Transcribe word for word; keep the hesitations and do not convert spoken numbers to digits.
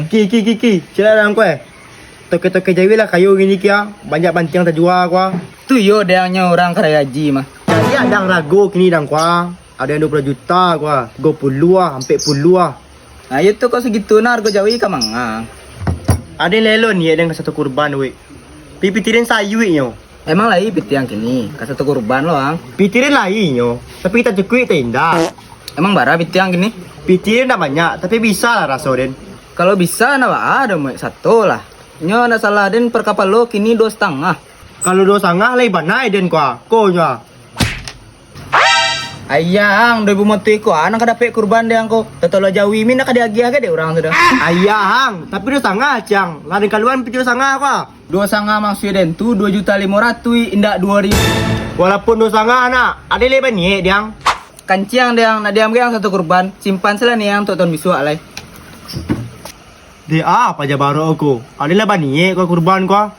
Ki, ki, ki, ki, ciek lah dang ko eh. Toke-toke jawi lah kayo kini kia, banyak bantiang tajua ko ah. Tu iyo dang nyo urang karaya aji mah. Jadi adang rago kini dang ko ah. Ado yang duo puluah juta ko ah, tigo puluah, ampek puluah. Nah, iyo tu kok sagitu nah argo jawi ka manga. Ado yang lelo niek dang ka sato kurban wik. Pi pitirin sayuik nyo. Emang lai pitiang kini, ka sato kurban lo ang. Pitirin lai nyo, tapi kita cukuik ta indak. Emang bara pitiang kini? Pitirin ndak banyak, tapi bisa lah raso den. Kalau bisa nak baa do muek sato lah. Nyo nak salah den per kapalo kini duo satangah. Kalau duo satangah lai bana den ko ah, ko nyo ah. Ayah ang, duo ribu moto iko ah, nan ka dapek kurban dek ang ko. Tatolok jawi mi nak ka diagiah ke dek urang tu dah. Ayah ang, tapi duo satangah ciang. Lah den kaluan piti duo satangah ko ah. Duo satangah maksud den tu duo juta limo ratuih, indak duo ribu. Walaupun duo satangah nak, ado lai baniek diang. Kanciang diang, nak diam ge ang sato kurban, simpan salah niang untuk tahun bisuak lai. Dek ah, paja barok ko. Ado lah baniek ko kurban ko.